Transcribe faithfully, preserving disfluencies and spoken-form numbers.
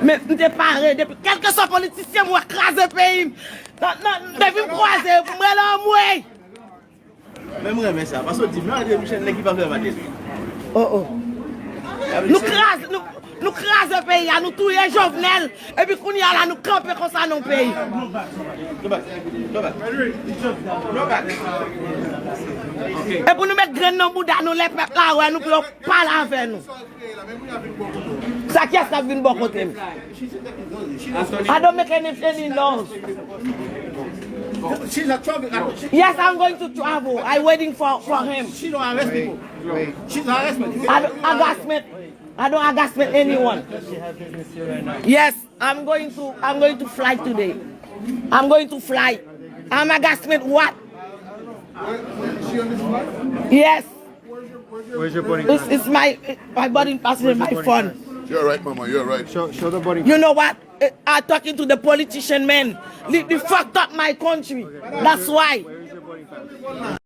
Men m te pare depi kèlkeswa politisyen m wè kraze peyi m. Nan, nan, depi m kwaze yo, m rele anmwey. Men m renmen sa, paske w di m, André Michel nèg ki pa fè Martelly. Oh, oh. Nou kraze, nou, nou kraze peyi a, nou touye Jovenel, epi kounye a la nou kanpe konsa nan peyi. Go back. Go back. Go back. E pou nou met grenn nan bouda nou, lè pèp la wè nou, pou yo pale avè nou. Sa kiyès k ap vin bò kote m? I don't make any, any noise. She's not traveling. I don't, she, yes, I'm going to travel. I'm waiting for, for him. She don't arrest people. She's harassment. I don't harassment. I don't harassment anyone. Yes, I'm going to, I'm going to fly today. I'm going to fly. I'm harassment what? She on this flight? Yes. Where's your boarding pass? It's, it's my, my boarding pass is in my phone. You're right, mama. You're right. Show, show the boarding pass. You know what? Eh, I talking to the politician man. They, they fucked up my country. That's why. Where is your boarding pass?